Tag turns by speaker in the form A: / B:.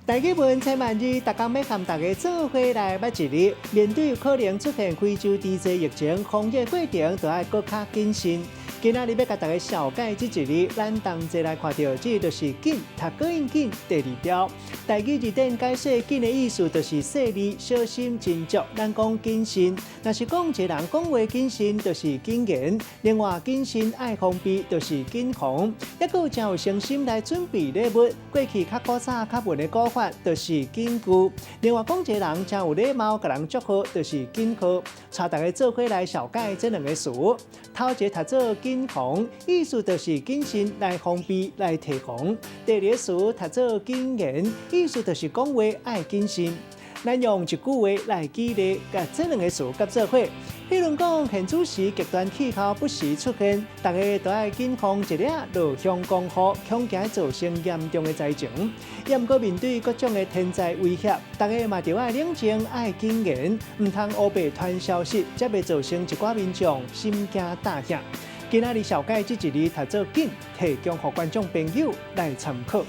A: 台語文千萬字，逐工欲和大家做伙來捌一字。面對有可能出現非洲豬瘟疫情，防疫過程就愛閣較謹慎。今仔日欲共大家紹介這一字，咱同齊來看著，這就是謹，讀閣應緊第二標。台語字典解釋謹的意思，就是細膩、小心、斟酌。咱講謹慎，若是講一個人講話謹慎，就是謹言。另外，謹慎愛防備，就是謹防。抑閣有誠有誠心來準備禮物，過去較古早較文的講法，就是謹具。另外，講一個人誠有禮貌，共人祝賀，就是謹賀。帶大家做伙來紹介這兩个詞。頭一个讀做謹防，意思就是謹慎來防備、來提防。第二个詞讀做謹言，意思就是講話愛謹慎。咱用一句話來舉例，共這兩个詞佮做伙。彼如講，現此時極端氣候不時出現，大家都愛謹防一下落香風雨，恐驚造成嚴重的災情。也毋過面對各種的天災威脅，大家嘛著愛冷靜、愛謹言，毋通烏白傳消息，才袂造成一寡民眾心驚膽嚇。今仔日紹介這一字讀做謹，提供予觀眾朋友來參考。